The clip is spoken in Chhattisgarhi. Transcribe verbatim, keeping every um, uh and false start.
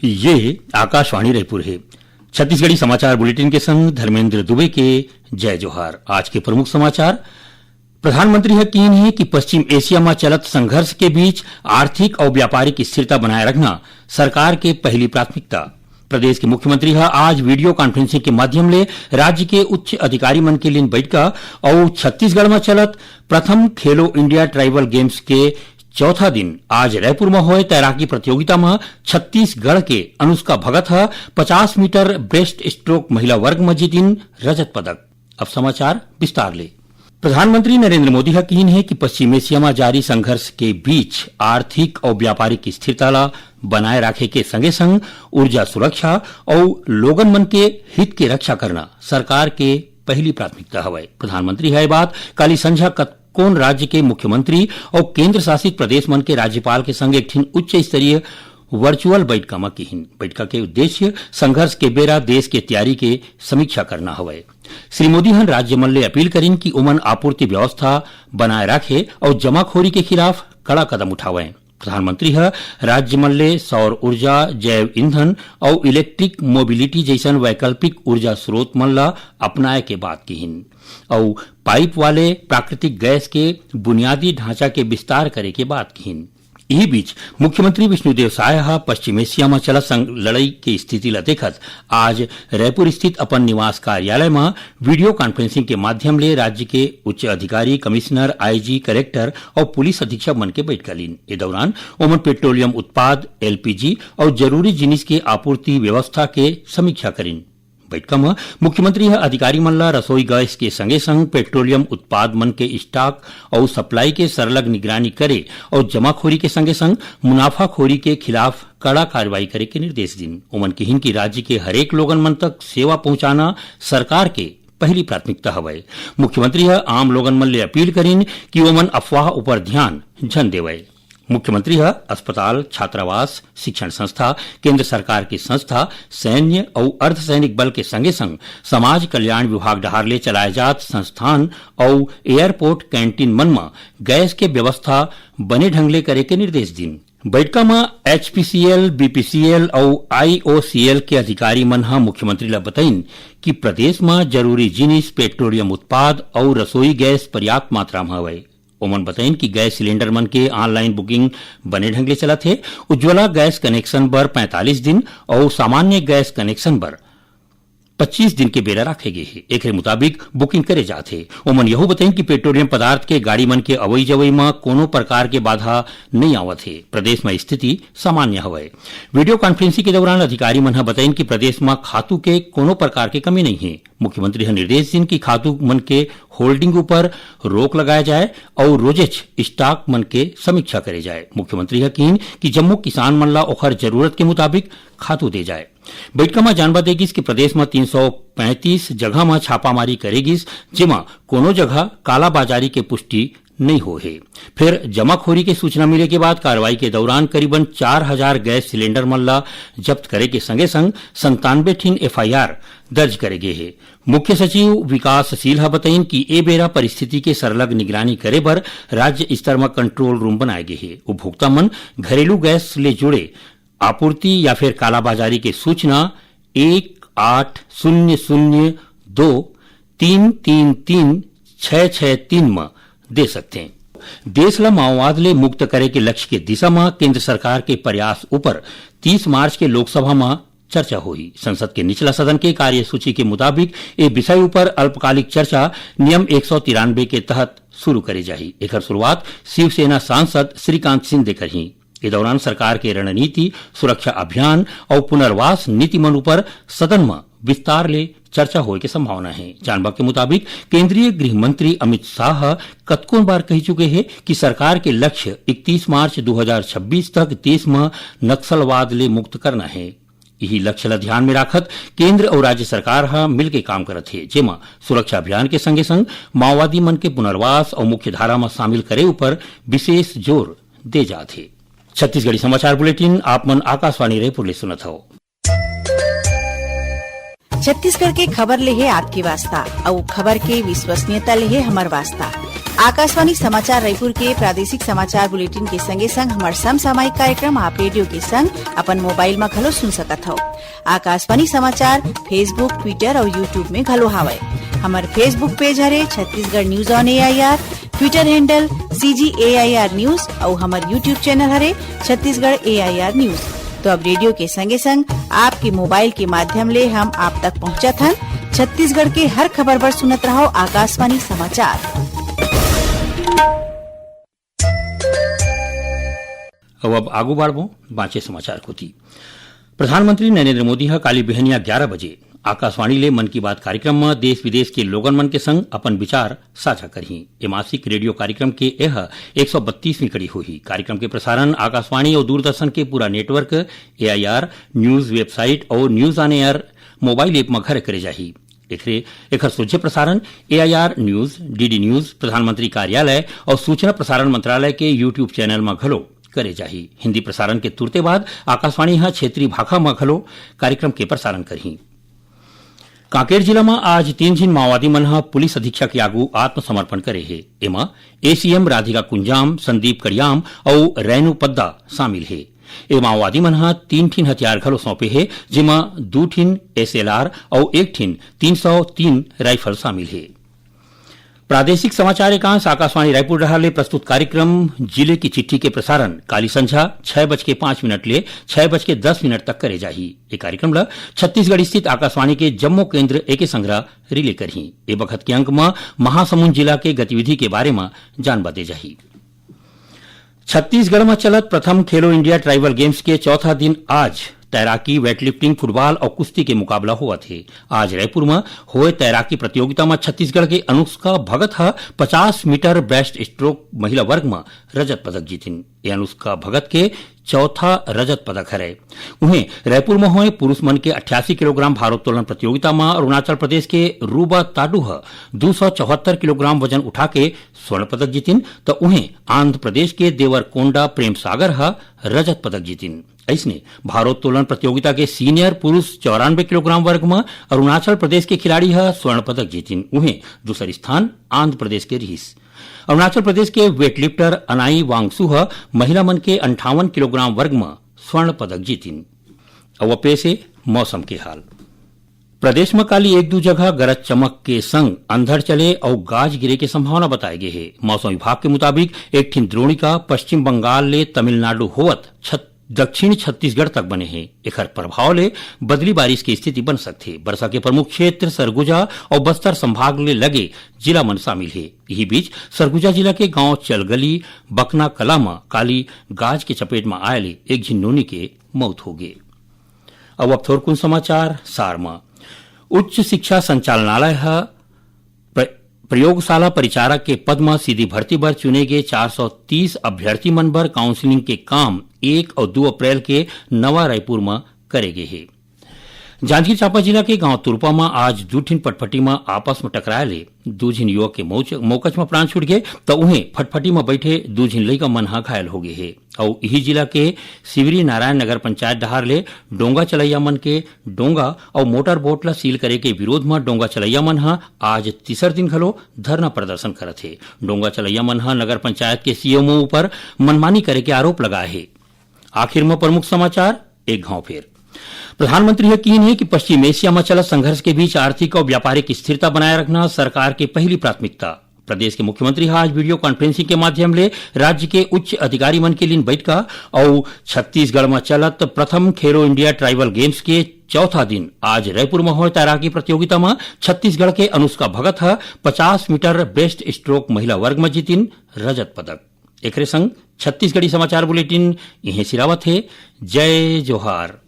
ये आकाशवाणी रायपुर हे। छत्तीसगढ़ी समाचार बुलेटिन के संग धर्मेंद्र दुबे के जय जोहार। आज के प्रमुख समाचार। प्रधानमंत्री ह किहिन हे कि पश्चिम एशिया म चलत संघर्ष के बीच आर्थिक अउ व्यापारिक स्थिरता बनाए रखना सरकार के पहली प्राथमिकता। प्रदेश के मुख्यमंत्री ह आज वीडियो कॉन्फ्रेंसिंग के माध्यम ले राज्य के उच्च अधिकारी मन के लीन बैठका अउ छत्तीसगढ़ म चलत प्रथम खेलो इंडिया ट्राइबल गेम्स के चौथा दिन आज रायपुर म होए तैराकी प्रतियोगिता म छत्तीसगढ़ के अनुष्का भगत ह पचास मीटर ब्रेस्ट स्ट्रोक महिला वर्ग म जीतिन रजत पदक। अब समाचार विस्तार ले। प्रधानमंत्री नरेंद्र मोदी ह किहिन हे कि पश्चिम एशिया म जारी संघर्ष के बीच आर्थिक अउ व्यापारिक स्थिरता ल बनाए राखे के संगे संग ऊर्जा सुरक्षा अउ लोगन मन के हित के रक्षा करना सरकार के पहली प्राथमिकता हवय। प्रधानमंत्री ह ये बात काली संझा कतकोन राज्य के मुख्यमंत्री अउ केंद्र शासित प्रदेश मन के राज्यपाल के संग एक ठिन उच्च स्तरीय वर्चुअल बैठका म किहिन। बैठका के उद्देश्य संघर्ष के बेरा देश के तैयारी के समीक्षा करना हवय। श्री मोदी हन राज्य मन ले अपील करिन कि ओमन आपूर्ति व्यवस्था बनाए राखे अउ जमाखोरी के खिलाफ कड़ा कदम उठावय। प्रधानमंत्री ह राज्य मन ले सौर ऊर्जा, जैव ईंधन अउ इलेक्ट्रिक मोबिलिटी जइसन वैकल्पिक ऊर्जा स्रोत मन ल अपनाए के बात किहिन अउ पाइप वाले प्राकृतिक गैस के बुनियादी ढांचा के विस्तार करे के बात किहिन। इही बीच मुख्यमंत्री विष्णुदेव साय ह पश्चिम एशिया म चलत संग लड़ई के स्थिति ल देखत आज रायपुर स्थित अपन निवास कार्यालय म वीडियो कॉन्फ्रेंसिंग के माध्यम ले राज्य के उच्च अधिकारी, कमिश्नर, आईजी, कलेक्टर अउ पुलिस अधीक्षक मन के बैठका लीन। ए दौरान ओमन पेट्रोलियम उत्पाद, एलपीजी अउ जरूरी जिनिस के आपूर्ति व्यवस्था के समीक्षा करिन। बैठका म मुख्यमंत्री ह अधिकारी मन ल रसोई गैस के संगे संग पेट्रोलियम उत्पाद मन के स्टॉक अउ सप्लाई के सरलग निगरानी करे अउ जमाखोरी के संगे संग मुनाफाखोरी के खिलाफ कड़ा कार्रवाई करे के निर्देश दिन। ओमन किहिन कि राज्य के हरेक लोगन मन तक सेवा पहुंचाना सरकार के पहली प्राथमिकता हवय। मुख्यमंत्री ह आम लोगन मन ले अपील करिन कि ओमन अफवाह ऊपर ध्यान झन देवय। मुख्यमंत्री ह अस्पताल, छात्रावास, शिक्षण संस्था, केंद्र सरकार के संस्था, सैन्य अउ अर्धसैनिक बल के संगे संग समाज कल्याण विभाग डहार ले चलाए जात संस्थान अउ एयरपोर्ट कैंटीन मन म गैस के व्यवस्था बने ढंग ले करे के निर्देश दिन। बैठका म एचपीसीएल, बीपीसीएल अउ आईओसीएल के अधिकारी मन ह मुख्यमंत्री ल बतइन कि प्रदेश म जरूरी जिनिस, पेट्रोलियम उत्पाद अउ रसोई गैस पर्याप्त मात्रा म हवय। ओमन बतइन कि गैस सिलेंडर मन के ऑनलाइन बुकिंग बने ढंग ले चलत हे। उज्ज्वला गैस कनेक्शन बर पैंतालीस दिन अउ सामान्य गैस कनेक्शन बर पच्चीस दिन के बेरा राखे गे हे। एकरे मुताबिक बुकिंग करे जात हे। ओमन यहू बतइन कि पेट्रोलियम पदार्थ के गाड़ी मन के अवई जवई म कोनो प्रकार के बाधा नइ आवत हे। प्रदेश म स्थिति सामान्य हवय। वीडियो कॉन्फ्रेंसिंग के दौरान अधिकारी मन ह बतइन कि प्रदेश म खातू के कोनो प्रकार के कमी नइ हे। मुख्यमंत्री ह निर्देश दिन कि खातू मन के होल्डिंग ऊपर रोक लगाए जाए अउ रोजेच स्टॉक मन के समीक्षा करे जाए। मुख्यमंत्री ह किहिन कि जम्मो किसान मन ला ओखर जरूरत के मुताबिक खातू दे जाए। बैठका म जानबा दे गिस कि प्रदेश म तीन सौ पैंतीस जगह म छापामारी करे गिस, जेमा कोनो जगह कालाबाजारी के पुष्टि नइ होए हे। फेर जमाखोरी के सूचना मिले के बाद कार्रवाई के दौरान करीबन चार हजार गैस सिलेंडर मन ला जब्त करे के संगे संग संतानवे ठिन एफआईआर दर्ज करे गे हे। मुख्य सचिव विकासशील ह बतइन कि ए बेरा परिस्थिति के सरलग निगरानी करे बर राज्य स्तर म कंट्रोल रूम बनाए गे हे। उपभोक्ता मन घरेलू गैस ले जुड़े आपूर्ति या फिर कालाबाजारी के सूचना एक आठ शून्य शून्य दो तीन तीन तीन छह छह तीन म दे सकथे। देश ल माओवाद ले मुक्त करे के लक्ष्य के दिशा म केंद्र सरकार के प्रयास ऊपर तीस मार्च के लोकसभा म चर्चा होही। संसद के निचला सदन के कार्यसूची के मुताबिक ए विषय ऊपर अल्पकालिक चर्चा नियम एक सौ तिरानवे के तहत शुरू करे जाही। एकर शुरुआत शिवसेना सांसद श्रीकांत शिंदे करही। ए दौरान सरकार के रणनीति, सुरक्षा अभियान अउ पुनर्वास नीति मन ऊपर सदन म विस्तार ले चर्चा होए के संभावना हे। जानबा के मुताबिक, केंद्रीय गृह मंत्री अमित शाह ह कतकोन बार कहि चुके हे कि सरकार के लक्ष्य इकतीस मार्च दो हज़ार छब्बीस तक देश म नक्सलवाद ले मुक्त करना हे। इही लक्ष्य ल ध्यान में राखत केंद्र अउ राज्य सरकार ह मिलके काम करत हे, जेमा सुरक्षा अभियान के संगे-संग माओवादी मन के पुनर्वास अउ मुख्य धारा म शामिल करे ऊपर विशेष जोर दे जात हे। छत्तीसगढ़ी समाचार बुलेटिन आप मन आकाशवाणी रायपुर ले सुनत हव। छत्तीसगढ़ के खबर ले हे आपके वास्ता, अउ खबर के विश्वसनीयता ले हे हमर वास्ता। आकाशवाणी समाचार रायपुर के प्रादेशिक समाचार बुलेटिन के संगे संग हमर समसामयिक कार्यक्रम आप रेडियो के संग अपन मोबाइल म घलो सुन सकत हव। आकाशवाणी समाचार Facebook, Twitter अउ YouTube में घलो हावय। हमर Facebook पेज हरे Chhattisgarh news on AIR, Twitter handle CG AIR news अउ हमर YouTube चैनल हरे छत्तीसगढ़ एआईआर न्यूज। तो अब रेडियो के संगे संग आपके मोबाइल के माध्यम ले हम आप तक पहुंचत हन। छत्तीसगढ़ के हर खबर बर सुनत रहव आकाशवाणी समाचार। अब, अब आगू बाढ़बो बांचे समाचार कोती। प्रधानमंत्री नरेंद्र मोदी ह काली बिहनिया ग्यारह बजे आकाशवाणी ले मन की बात कार्यक्रम म देश विदेश के लोगन मन के संग अपन विचार साझा करही। ए मासिक रेडियो कार्यक्रम के एह एक सौ बत्तीसवीं कड़ी होही। कार्यक्रम के प्रसारण आकाशवाणी अउ दूरदर्शन के पूरा नेटवर्क, एआईआर न्यूज वेबसाइट अउ news on AIR mobile app म घरे करे जाही। एखरे, एखर सोझे प्रसारण एआईआर न्यूज, डीडी न्यूज, प्रधानमंत्री कार्यालय अउ सूचना प्रसारण मंत्रालय के YouTube चैनल म घलो करे जाही। हिंदी प्रसारण के तुरते बाद आकाशवाणी ह क्षेत्रीय भाखा म घलो कार्यक्रम के प्रसारण करही। कांकेर जिला म आज तीन झिन माओवादी मन ह पुलिस अधीक्षक के आगू आत्मसमर्पण करे हे। एमा एसीएम राधिका कुंजाम, संदीप कड़ियाम अउ रैनू पद्दा शामिल हे। ए माओवादी मन ह तीन ठिन हथियार घलो सौंपे हे, जेमा दू ठिन एसएलआर अउ एक ठिन तीन सौ तीन राइफल शामिल हे। प्रादेशिक समाचार एकांश आकाशवाणी रायपुर डहार ले प्रस्तुत कार्यक्रम जिले की चिट्ठी के प्रसारण काली संझा छह बज के पाँच मिनट ले छह बज के दस मिनट तक करे जाही। ये कार्यक्रम ल छत्तीसगढ़ स्थित आकाशवाणी के जम्मो केंद्र एके संघरा रिले करही। ए बखत के अंक म महासमुंद जिला के गतिविधि के बारे म जान बाते जाही। छत्तीसगढ़ म चलत प्रथम खेलो इंडिया ट्राइबल गेम्स के चौथा दिन आज तैराकी, वेटलिफ्टिंग, फुटबॉल अउ कुश्ती के मुकाबला होवत हे। आज रायपुर म होए तैराकी प्रतियोगिता म छत्तीसगढ़ के अनुष्का भगत ह पचास मीटर ब्रेस्ट स्ट्रोक महिला वर्ग म रजत पदक जीतिन। ये अनुष्का भगत के चौथा रजत पदक हरय। उहें, रायपुर म होए पुरुष मन के अट्ठासी किलोग्राम भारोत्तोलन प्रतियोगिता म अरुणाचल प्रदेश के रूबा ताडू ह दू सौ चौहत्तर किलोग्राम वजन उठा के स्वर्ण पदक जीतिन, त उहें आंध्र प्रदेश के देवरकोंडा प्रेम सागर ह रजत पदक जीतिन। अइसने, भारोत्तोलन प्रतियोगिता के सीनियर पुरुष चौरानबे किलोग्राम वर्ग म अरुणाचल प्रदेश के खिलाड़ी ह स्वर्ण पदक जीतिन। उहें, दूसर स्थान आंध्र प्रदेश के रिहिस। अरुणाचल प्रदेश के वेटलिफ्टर अनाई वांगसू ह महिला मन के अंठावन किलोग्राम वर्ग म स्वर्ण पदक जीतिन। अउ अब पेश हे मौसम के हाल। प्रदेश म काली एक दू जगह गरज चमक के संग अंधड़ चले अउ गाज गिरे के संभावना बताए गे हे। मौसम विभाग के मुताबिक एक ठिन द्रोणिका पश्चिम बंगाल ले तमिलनाडु होवत छत-, दक्षिण छत्तीसगढ़ तक बने हे। एखर प्रभाव ले बदली बारिश के स्थिति बन सकथे। बरसा के प्रमुख क्षेत्र सरगुजा अउ बस्तर संभाग ले लगे जिला मन शामिल हे। इही बीच, सरगुजा जिला के गांव चलगली बकना कला म काली गाज के चपेट म आए ले एक झिन नोनी के मौत होगे। अब, अब थोरकुन समाचार सार म। उच्च शिक्षा संचालनालय ह प्र-, प्रयोगशाला परिचारक के पद म सीधी भर्ती बर चुने गे चार सौ तीस अभ्यर्थी मन बर काउंसलिंग के काम एक अउ दू अप्रैल के नवा रायपुर म करे गे हे। जांजगीर चांपा जिला के गांव तुरपा म आज दू ठिन पटपटी म आपस म टकराए ले दू झिन युवक के मौच-, मौकच म प्राण छूट गे, त उहें फटफटी म बैठे दू झिन लइका मन ह घायल हो गे हे। अउ इही जिला के सिवरी नारायण नगर पंचायत डहार ले डोंगा चलैया मन के डोंगा अउ मोटर बोट ल सील करे के विरोध म डोंगा चलैया मन ह आज तीसर दिन घलो धरना प्रदर्शन करत हे। डोंगा चलैया मन ह नगर पंचायत के सीएमओ ऊपर मनमानी करे के आरोप लगाए हे। आखिर म प्रमुख समाचार एक घांव फेर। प्रधानमंत्री ह किहिन हे कि पश्चिम एशिया म चलत संघर्ष के बीच आर्थिक अउ व्यापारिक स्थिरता बनाए रखना सरकार के पहली प्राथमिकता। प्रदेश के मुख्यमंत्री ह आज वीडियो कॉन्फ्रेंसिंग के माध्यम ले राज्य के उच्च अधिकारी मन के लीन बैठका अउ छत्तीसगढ़ म चलत प्रथम खेलो इंडिया ट्राइबल गेम्स के चौथा दिन आज रायपुर म होए तैराकी प्रतियोगिता म छत्तीसगढ़ के अनुष्का भगत ह पचास मीटर ब्रेस्ट स्ट्रोक महिला वर्ग म जीतिन रजत पदक। एकरे संग छत्तीसगढ़ी समाचार बुलेटिन इहें सिरावत हे। जय जोहार।